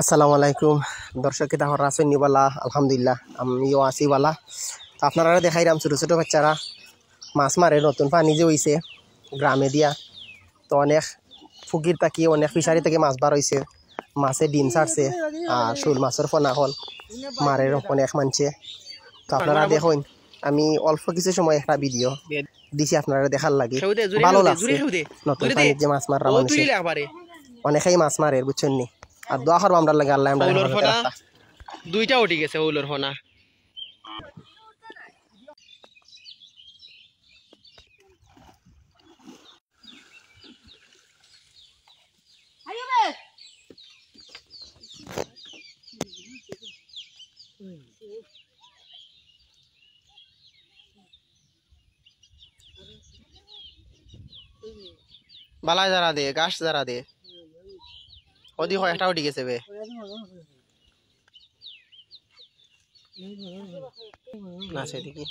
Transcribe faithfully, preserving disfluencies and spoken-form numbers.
আসসালামু আলাইকুম। দর্শক, কিতা খবর, আছইন নি বালা? আলহামদুলিল্লাহ, আমিও আছি বালা। তো আপনারারে দেখাইরাম, ছোট ছোট বাচ্চারা মাছ মারে, নতুন পানি যে অইছে গ্রামে দিয়া, তো অনেক পুকুর থাকি, অনেক ফিশারি থাকি মাছ বার অইছে, মাছে ডিম ছাড়ছে, আর শোল মাছর পোনা অকল মারের অনেক মানষে। তো আপনারা দেখইন, আমি অল্প কিছু সময় একটা ভিডিও দিছি আপনারা দেখার লাগি। ভালো লাগছে। নতুন পানিত যে মাছ মাররা মানষে, অনেকেই মাছ মারের, বুঝছইন নি? আর দোয়া করবা আমরার লাগি, আল্লায় আমরারে হেফাজতে রাখতা। দুইটা উঠি গেছে শোলর পোনা। বালায় জারা দে, গাছ জারা দে। ওদি কয়েকটা উঠি গেছে বে। না, সেদিকে।